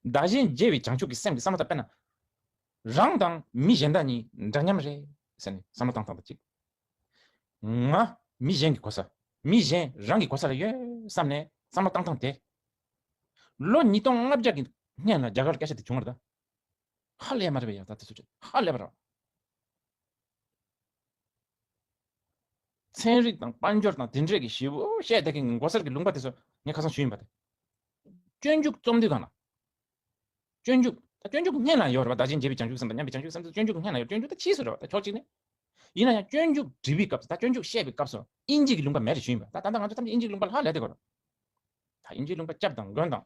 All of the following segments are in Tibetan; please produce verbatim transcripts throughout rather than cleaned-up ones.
བདག་གཞན་བརྗེ་བའི་བྱང་ཆུབ་ཀྱི་སེམས་ཀྱི་བསམ་བློ་དང་དཔེར་ན། རང་དང་མི་གཞན་དག་གཉིས་འདྲ་མཉམ་རེད་ཟེར་ནས་བསམ་བློ་བཏང་བཏང་བ་གཅིག་ང་མི་གཞན་གྱི་གོ་ས། མི་གཞན་རང་གི་གོ་ས་ལ་ཡོད་བསམ་ནས་བསམ་བློ་བཏང་སྟངས་དེ། ལོ་ཉིས་སྟོང་ལྔ་བརྒྱ་གི་སྔན་ལ་རྒྱ་གར་སྐད་ཆ་དེ་བྱུང་བ་རེད་ད། ཧ་ལས་མ་རེད་པས་ཡ། ད་དེ་ཚོ་ཆེ་ཧ་ལས་པ་རེད། ཚན་རིག་དང་དཔལ་འབྱོར་དང་དེ་འདྲས་ཀྱི་ཞིབ་པོ་བཤད་བསྡད་མཁན་གྱི་མགོ་སར་གྱི་ལུང་པ་དེ་ཚོ་ངས་ཁ་སང་ཞུས་ཡིན་པ་དེ། སྤྱོད་འཇུག་རྩོམ་དུས་སྒང་ལ། སྤྱོད་འཇུག་ད་སྤྱོད་འཇུག་སྔན་ལ་ཡོད་རེད་པ། བདག་གཞན་བརྗེ་བའི་བྱང་ཆུབ་སེམས་དང་མཉམ་པའི་བྱང་ཆུབ་སེམས་དང་སྤྱོད་འཇུག་སྔན་ལ་ཡོད། སྤྱོད་འཇུག་ད་ཕྱིས་སུ་རེད་པ། ད་ཕྱོགས་གཅིག་ནས། ཡིན་ན་ཡང་སྤྱོད་འཇུག་འབྲི་བའི་སྐབས་སུ་ད་སྤྱོད་འཇུག་བཤད་པའི་སྐབས་སུ་དབྱིན་ཇི་གི་ལུང་པ་མེད་རེད་ཞུས་ཡིན་པ། ད་ད་ལྟ་ང་ཚོ་ཐམས་ཅད་དབྱིན་ཇིའི་ལུང་པ་ལྷག་ལས་བསྡད་ཀྱི་ཡོད་རེད། ད་དབྱིན་ཇིའི་ལུང་པ་སྐྱབས་དང་མགོན་དང་།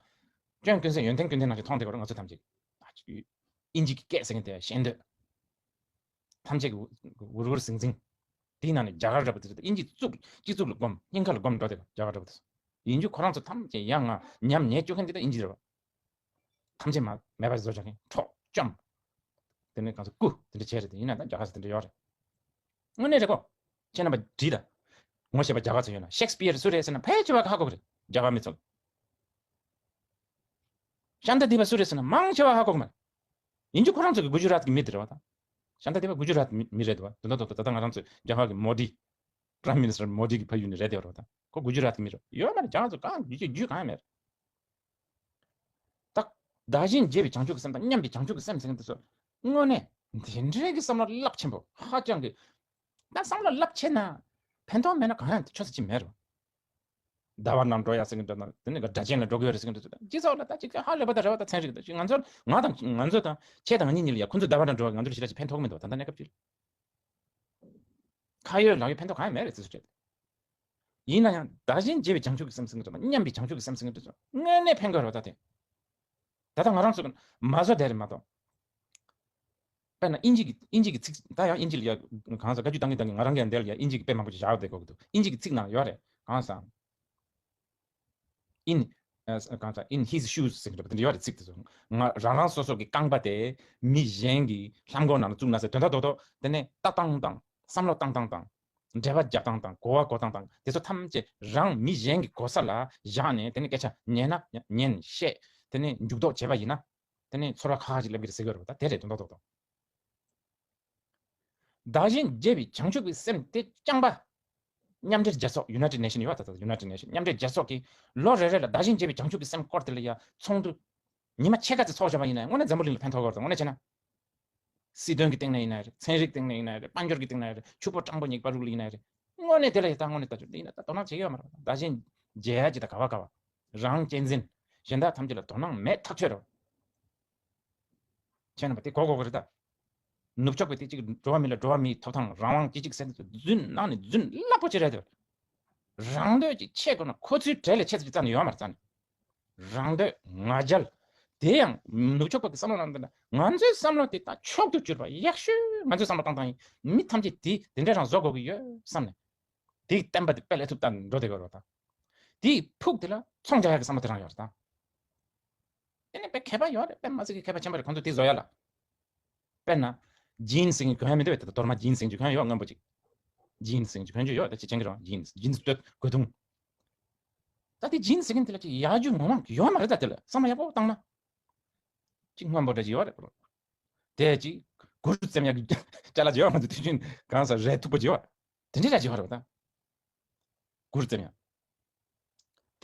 སྐྱོན་ཀུན་ཟད་ཡོན་ཏན་ཀུན་ལྡན་ནང་བཞིན་མཐོང་བསྡད་ཀྱི་ཡོད་རེད་ང་ཚོ་ཐམས་ཅད། ད་དབྱིན་ཇི་གི་སྐད་ཟེར་མཁན་དེ་ཤེས་འདོད། ཐམས་ཅད་ཀྱི་འུར་འུར་ཟིང་ཟིང་། དེའི་ནང་ནས་རྒྱ་གར་འདྲ་པོ་དེ་ཚོ་དབྱིན་ཇི་གཙུག་སྤྱི་གཙུག་ལ་སྒོམ་སྙིང་ཁ་ལ་སྒོམ་འགྲོ་བསྡད་པ་རྒྱ་གར་འདྲ་པོ་དེ་ཚོ། ཡིན་རྒྱུ་ཁོ་རང་ཚོ་ཐམས་ཅད་ཡང་ང་ཉམས་ཉེས་བཅུག་མཁན་དེ་ད་དབྱིན་ཇི་རེད་པ། ཐམས་ཅད་མ་མེད་པ་བཟོ་བྱ་མཁན་འཕྲོག་བཅོམ། དེ་ནས་གང་ཚོ་རྐུ་དེ་འདྲ་བྱས་རེད་དེ་ཡིན་ན་ད་རྒྱ་གར་ཚོ་དེ་འདྲ་ཡོད་རེད། དངོས་གནས་རེད་གོ། ཁྱེད་རྣམ་པ་བྲིས་ད། ངོ་ཤེས་པ་རྒྱ་གར་ཚོ་ཡོད་ན་ཤེག་སྤིར་སུ་རེད་ཟེར་ན་ཕལ་ཆེ་བ་ཧ་གོ་གི་རེད་རྒྱ་གར་མི་ཚོ། ཤཱནྟ་དི་པ་སུ་རེད་ཟེར་ན་མང་ཆེ་བ་ཧ་གོ་གི་མ་རེད། ཡིན་རྒྱུ་ཁོ་རང་ཚོ་གི་གུ་ཇུ་རཱཏ་གི་མི་དེ་རེད་པ་ད། ཤཱནྟ་དི་པ་གུ་ཇུ་རཱཏ་མི་མི་རེད་དོ། དོན་དག་ཏོག་ཏོ་ད་ལྟ་ང་རང་ཚོ་རྒྱ་གར་གི་མོ་དི། Prime Minister མོ་དི་གི་ཕ་ཡུལ་ནས་རེད་དེ་རེད་པ་ད། ཁོ་གུ་ཇུ་རཱཏ་གི་མི་རེད་ཡོད་མ་རེད། རྒྱ་ཚོ་གང་རྒྱུ་ཆ་རྒྱུས་གང་ཡང་མེད་རེད། ད། བདག་གཞན་བརྗེ་བའི་བྱང་ཆུབ་ཀྱི་སེམས་དང་མཉམ་པའི་བྱང་ཆུབ་ཀྱི་སེམས་ཟེར་མཁན་དེ་ཚོ། དངོས་གནས། དེ་འདྲའི་གི་བསམ་བློ་རླབས་ཆེན་པོ་ཧ་ཅང་གི། ད་བསམ་བློ་རླབས་ཆེ་ན། ཕན་ཐོགས་མེད་ན་གང་ཡང་ཆོག་ས་ཅིག་མེད་རེད། ཟླ་བ་ནང་འགྲོ་ཡ་ཟེར་གི་འདྲ་དང་དེ་ནས་སྒྲ་གཅན་ལ་འགྲོ་གི་ཡོད་རེད་ཟེར་གི་འདྲ་ཚོ་དང་སྤྱི་ཚོགས་ལ་ད་ཅིག་ཧ་ལས་པ་དང་རེ་བ་དང་ཚན་རིག་དང་ཅིག་ང་ཚོར་ང་དང་ང་ཚོ་དང་ཁྱེད་དང་ང་གཉིས་གཉིས་ལ་ཡ་ཁོ་ཚོ་ཟླ་བ་ནང་འགྲོ་བ་ང་ཚོར་ཞེ་དྲག་ཅིག་ཕན་ཐོགས་མི་འདུག་ད་ལྟ་གནས་སྐབས་ཅིག་ཁ་ཡོད་ལག་ཡོད་ཕན་ཐོགས་གང་ཡང་མེད་རེད་ཚིག་སུ་བྲིས། ཡིན་ན་ཡང་བདག་གཞན་བརྗེ་བའི་བྱང་ཆུབ་ཀྱི་སེམས་ཟེར་གི་འདྲ་དང་མཉམ་པའི་བྱང་ཆུབ་ཀྱི་སེམས་ཟེར་གི་འདྲ་ཚོ་དངོས་གནས་ཕན་གི་རེད་བ་ད་དེ། ད་ལྟ་ང་རང་ཚོ་གི་མ་བཟོ་བསྡད་རེད་མ་གཏོགས། དཔེར་ན་དབྱིན་ཇི་གི་དབྱིན་ཇི་གི་ཚིག་ད་ཡང་དབྱིན་ཇི་ལ་ཡ་གང་ཟག་བཀའ་བརྒྱུད་བཏང་གི་བཏང་གི་ང་རང་གི་ཡང་འདི་ལ་ཡ་དབྱིན་ཇི་གི་དཔེ་མང་པོ་ཞིག་བཞག་བསྡད་དགོས་ཀྱི་འདུག་དབྱིན་ཇི་གི་ཚིག་ནང་ཡོད་རེད་གང་ཟག In གང་ཟག in his shoes ཟེར་གི་འདུག་དེ་འདྲ་ཡོད་རེད་ཚིག་དེ་ཚོ། ང་རང་རང་སོ་སོ་གི་རྐང་པ་དེ་མི་གཞན་གྱི་ལྷམ་གོག་ནང་ལ་བཙུགས་ན་ཟེར་དོན་དག་རྡོག་རྡོག་དེ་ནས་ལྟ་སྟངས་དང་བསམ་བློ་བཏང་སྟངས་དང་། འགྲེལ་པ་རྒྱག་སྟངས་དང་གོ་བ་གོ་སྟངས་དང་དེ་ཚོ་ཐམས་ཅད་རང་མི་གཞན་གྱི་གོ་ས་ལ་བཞག་ནས་དེ་ནས་སྐད་ཆ་ཉན་ན་ཉན་བཤད་དེ་ནས་འཇུག་ལྡོག་བྱས་པ་ཡིན་ན། དེ་ནས་ཚོར་བ་ཁག་ཁག་ཅིག་སླེབས་ཀྱི་རེད་ཟེར་གྱི་ཡོད་རེད་པ་ད་དེ་རེད་དོན་དག་རྡོག་རྡོག་དང་། བདག་གཞན་བརྗེ་བའི་བྱང་ཆུབ་ཀྱི་སེམས་དེ་རྐྱང་པ། མཉམ་འབྲེལ་རྒྱལ་ཚོགས་United Nation ཡོད་པ་ད་ད་United Nation མཉམ་འབྲེལ་རྒྱལ་ཚོགས་ཀྱིས་ལོ་རེ་རེ་ལ་བདག་གཞན་བརྗེ་བའི་བྱང་ཆུབ་ཀྱི་སེམས་སྐོར་དེ་ལ་ཡ་ཚོགས་འདུ། ཉི་མ་ཕྱེད་ཀ་ཙམ་ཚོགས་བཞག་པ་ཡིན་ན་དངོས་གནས་འཛམ་བུ་གླིང་ལ་ཕན་ཐོགས་ཀྱི་རེད་དོ་དངོས་གནས་བྱས་ན། སྲིད་དོན་གྱི་སྟེང་ནས་ཡིན་ན་རེད། ཚན་རིག་སྟེང་ནས་ཡིན་ན་རེད། དཔལ་འབྱོར་གྱི་སྟེང་ནས་ཡིན་ན་རེད། ཕྱུག་པོ་སྤྲང་པོ་ཉེས་པ་རུག་ལ་ཡིན་ན་རེད། དངོས་གནས་དེ་ལ་ཡི་ད་དངོས་གནས་ལྟ་ཆོག་དེ་ཡིན་ན་ད་དོ་སྣང་བྱེད་ཀྱི་ཡོད་མ་རེད། བདག་གཞན་བརྗེ་ཡ་ཅི་ད་ག་བ་ག་བ། རང་གཅེས་འཛིན། གཞན་དག་ཐམས་ཅད་ལ་དོ་སྣང་མེད་ཐག་ཆོད་རེད། ཁྱེད་རྣམ་པ་དེ་གོ་གོ་གི་རེད་ད། ནུབ་ཕྱོགས་པའི་དེ་གཅིག་འགྲོ་བ་མི་ལ་འགྲོ་བ་མིའི་ཐོབ་ཐང་རང་དབང་སྐྱིད་གཅིག་ཟེར་དེ་ཚོ་རྫུན་ནང་ནས་རྫུན་རླབས་པོ་ཆེ་རེད་དེ། རང་འདོད་ཅིག་ཆེ་དགོས་ན་ཁོ་ཚོའི་གྲས་ལས་ཆེ་ཙམ་ཅིག་རྩ་ནས་ཡོད་མ་རེད་རྩ་ནས། རང་འདོད་ང་རྒྱལ། དེ་ཡང་ནུབ་ཕྱོགས་པ་གི་བསམ་བློ་ནང་འདི་ན་ང་ཚོའི་བསམ་བློ་དེ་ད་མཆོག་ཏུ་གྱུར་པ་ཡག་ཤོས་ང་ཚོའི་བསམ་བློ་བཏང་སྟངས་ཡིན། མི་ཐམས་ཅད་དེ་དེ་འདྲ་རང་བཟོ་དགོས་ཀྱི་ཡོད་བསམ་ནས། དེའི་བསྟན་པ་དེ་དཔེ་ལས་ཐུབ་ལྟར་འགྲོ་བསྡད་ཀྱི་ཡོད་རེད་ད། དེའི་ཕུགས་དེ་ལ་ཚོང་རྒྱག་ཡག་གི་བསམ་བློ་དེ་རང་ཡོད་རེད་ད། དེ་ནས་དཔེ་མཁས་པ་ཡོད་རེད། དཔེ་མ་སྲིད་ཀྱི་མཁས་པ་ཆེན་པོ་རེད། ཁོང་ཚོ་དེ་བཟོ་ཡ་ལ། དཔེར་ན། ཇིན་ཟེར་མཁན་གྱོན་ཡ་མི་འདུག་བས་དེ་ལྟར་མདོར་ན་ཇིན་ཟེར་མཁན་གྱོན་ཡ་ཡོད་སྔོན་པོ་ཅིག་ཇིན་ཟེར་མཁན་གྱོན་གྱི་ཡོད་ད་ཅི་ཅན་གྱི་རང་ཇིན་ཇིན་སྟོད་གོས་ཐུང་། ད་དེ་ཇིན་ཟེར་མཁན་དེ་ལ་ཅིག་ཡག་རྒྱུ་ངོ་མ་ཡོད་མ་རེད་ད། དེ་ལ་བསམ་བློ་ཡག་པོ་བཏང་ན། ཅིག་སྔོན་པོ་འདྲ་ཅིག་ཡོད་རེད་པ། དེ་ཅིག་གུར་བཙེམ་ཡག་གི་ཅ་ལག་ཅིག་ཡོད་མ་འདུག་དེ་བཞིན་གང་ཟག་རས་མཐུག་པོ་ཅིག་ཡོད། དེ་འདྲ་འདྲ་ཅིག་ཡོད་རེད་པ་ད། གུར་བཙེམ་ཡག་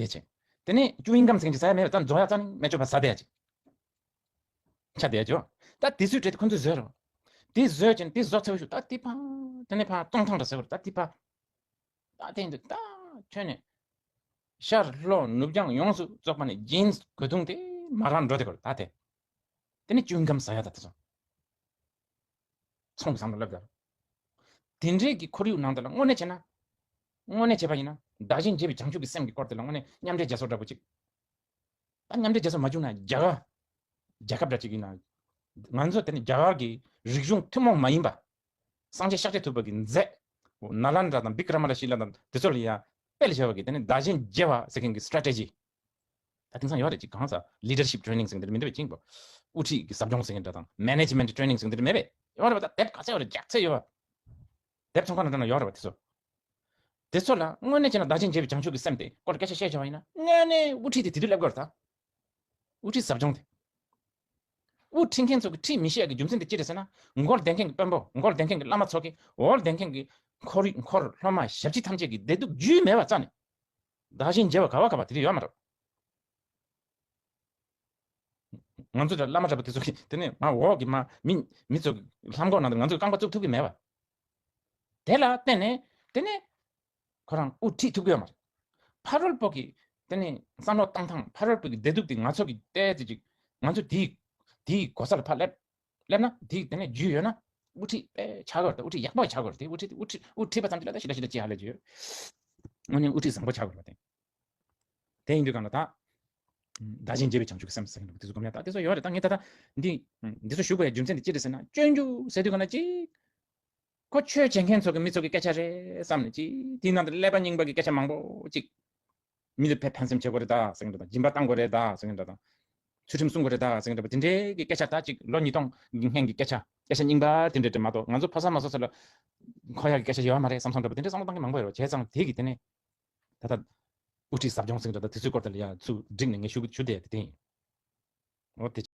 དེ་བྱས། དེ་ནས་ཅུ་ཡིང་ཀམ་ཟེར་གྱི་ཟ་ཡ་མེད་པ་ད་འཛོ་ཡ་ཙང་མེ་ཆུ་བ་ཟ་བསྡད་ཡ་ཅིག་ཆ་བསྡད་ཡ་ཅིག་ད་དེ་ཚོའི་གྲས་དེ་ཁོ་ཚོས་བཟོས་རེད། དེ་བཟོས་ཀྱིན་དེ་བཟོ་ཚར་བའི་ཤུགས་ད་དེ་ཕ། དེ་ནས་ཕ་གཙང་ཐང་འདྲ་ཟེར་བ་རེད་ད་དེ་ཕ། ད་དེ་འདི་ད་ཁྱོན་ནས། ཤར་ལྷོ་ནུབ་བྱང་ཡོངས་སུ་རྫོགས་པ་ནས་ཇིན་གོས་ཐུང་དེ་མ་རང་འགྲོ་དེ་གོ་ད་དེ། དེ་ནས་ཅུ་ཡིང་ཀམ་ཟ་ཡ་ད་དེ་ཚོ། ཚོང་གི་བསམ་བློ་སླེབས་དར། དེ་འདྲའི་གི་ཁོར་ཡུག་ནང་དུ་ལ་དངོས་གནས་བྱས་ན། དངོས་གནས་བྱས་པ་ཡིན་ན་བདག་གཞན་བརྗེ་བའི་བྱང་ཆུབ་ཀྱི་སེམས་ཀྱི་སྐོར་དེ་ལ་དངོས་གནས་མཉམ་འབྲེལ་རྒྱལ་ཚོགས་འདྲ་པོ་ཅིག་ད་མཉམ་འབྲེལ་རྒྱལ་ཚོགས་མ་བྱུང་ན་རྒྱ་གར། རྒྱལ་ཁབ་འདྲ་ཅིག་ཡིན་ན། ང་ཚོ་དེ་ནི་རྒྱ་གར་གྱི་རིག་གཞུང་ཐུན་མོང་མ་ཡིན་པ། སངས་རྒྱས་ཤཱཀྱ་ཐུབ་པ་གི་མཛད། ནཱ་ལནྡྲ་དང་བི་ཀྲ་མ་ལ་ཤི་ལ་དང་དེ་ཚོ་ལ་ཡང་དཔེ་ལ་བྱ་བ་གི་དེ་ནི་བདག་གཞན་བརྗེ་བ་ཟེར་མཁན་གྱི་strategy། ད་དེང་སང་ཡོད་རེད་ཅིག་གང་ཟག་leadership training ཟེར་འདིར་མི་འདུག་པས་ཅིང་པོ། དབུ་ཁྲིད་ཀྱི་ཟབ་སྦྱོང་ཟེར་མཁན་འདྲ་དང་management training ཟེར་འདིར་མེད་པས་ཡོད་རེད་པ། ད་དེབ་ག་ཚད་ཡོད་རེད་རྒྱག་ཚད་ཡོད་པ། དེབ་ཚོང་ཁང་ནང་འདྲ་ན་ཡོད་རེད་པ་དེ་ཚོ། དེ་ཚོ་ལ་དངོས་གནས་བྱས་ན་བདག་གཞན་བརྗེ་བའི་བྱང་ཆུབ་ཀྱི་སེམས་དེ་སྐོར་སྐད་ཆ་བཤད་བྱ་བ་ཡིན་ན་དངོས་གནས་དབུ་ཁྲིད་དེ་དེ་དུས་སླེབས་དགོས་རེད་ད། དབུ་ཁྲིད་ཟབ་སྦྱོང་དེ། དབུ་ཁྲིད་མཁན་ཚོ་གི་ཁྲིད་མི་ཤེས་ཀྱི་རྒྱུ་མཚན་དེ་ཅི་རེད་ཟེར་ན། མགོ་ལྡེང་མཁན་གྱི་དཔོན་པོ། མགོ་ལྡེང་མཁན་གྱི་བླ་མ་ཚོ་གི། འོག་ལྡེང་མཁན་གྱི་འཁོར་འཁོར་སློབ་མ་ཞབས་ཕྱི་ཐམས་ཅད་ཀྱི་བདེ་སྡུག་རྒྱུས་མེད་པ་རྩ་ནས། བདག་གཞན་བརྗེ་བ་ག་བ་ག་བ་དེ་རིགས་ཡོད་མ་རེད། ང་ཚོ་འདྲ་བླ་མ་འདྲ་པོ་དེ་ཚོ་གི་དེ་ནས་མ་འོག་གི་མ་མི་མི་ཚོ་གི་ལྷམ་གོག་ནང་དུ་ང་ཚོས་རྐང་པ་བཙུགས་ཐུབ་ཀྱི་མེད་པ། དེ་ལ་བརྟེན་ནས་དེ་ནས་ཁོ་རང་དབུ་ཁྲིད་ཐུབ་ཀྱི་ཡོད་མ་རེད། ཕ་རོལ་པོ་གི་དེ་ནས་བསམ་བློ་བཏང་སྟངས། ཕ་རོལ་པོ་གི་བདེ་སྡུག་དེ་ང་ཚོ་གི་བལྟས་ཚེ་ཅིག་ང་ཚོ་དེའི་དེའི་གོ་ས་ལ་ཕར་སླེབས་སླེབས་ན། དེའི་དེ་ནས་རྒྱུས་ཡོད་ན། དབུ་ཁྲིད་དཔེ་ཆགས་དགོས་རེད། དབུ་ཁྲིད་ཡག་པོ་ཆགས་དགོས་རེད། དེ་དབུ་ཁྲིད་དབུ་ཁྲིད་དབུ་ཁྲིད་པ་ཙམ་གྱིས་ལ་ད་ཞེ་དྲག་ཞེ་དྲག་ཅི་ཧ་ལས་ཀྱི་ཡོད། དངོས་གནས་དབུ་ཁྲིད་བཟང་པོ་ཆགས་དགོས་རེད་པ་དེ། དེ་ཡིན་དུས་གང་ལ་ད། བདག་གཞན་བརྗེ་བའི་བྱང་ཆུབ་ཀྱི་སེམས་ཟེར་མཁན་འདུག་དེ་ཚོ་སྒོམ་ཡ་ད་དེ་ཚོ་ཡོད་རེད། ད་ངས་ད་ལྟ་འདི་འདི་ཚོ་ཞུ་དགོས་ཡ་རྒྱུ་མཚན་དེ་ཅི་རེད་ཟེར་ན། སྤྱོད་འཇུག་ཟེར་དུས་གང་ལ་ཅིག་ཁོ་ཆོས་བྱེད་མཁན་ཚོ་གི་མི་ཚོ་གི་སྐད་ཆ་རེད་བསམ་ནས་ཅིག་དེའི་ནང་དུ་ཀླད་པ་རྙིང་པ་གི་སྐད་ཆ་མང་པོ་ཅིག་མི་ལ་ཕན་ཕན་སེམས་བྱེད་དགོས་རེད་ད་ཟེར་མཁན་འདྲ་དང་། སྦྱིན་པ་བཏང་དགོས་རེད་ད་ཟེར་མཁན་འདྲ་དང་། ཚུལ་ཁྲིམས་སྲུང་དགོས་རེད་ད་ཟེར་མཁན་འདྲ་པོ་དེ་འདྲའི་གི་སྐད་ཆ། ད་ཅིག་ལོ་ཉིས་སྟོང་གི་སྔན་གྱི་སྐད་ཆ། སྐད་ཆ་རྙིང་པ་དེ་འདྲ་འདྲ་མ་གཏོགས། ང་ཚོ་ཕོ་གསར་མ་སོ་སོ་ལ་མཁོ་ཡག་གི་སྐད་ཆ་ཡོད་མ་རེད་བསམ་བསམ་འདྲ་པོ་དེ་འདྲའི་བསམ་བློ་གཏང་གི་མང་པོ་ཡོད་རེད་པ། བྱས་ཙང་དེ་གི་དེ་ནས་ད་ལྟ་དབུ་ཁྲིད་ཟབ་སྦྱོང་ཟེར་མཁན་འདྲ་ད་དེ་ཚོའི་སྐོར་དེ་ལ་ཡ་ཚུར་བསྒྲིགས་ནས་ངས་ཞུ་ཞུ་བསྡད་དེ་དེ་ཡིན། འོ་དེ།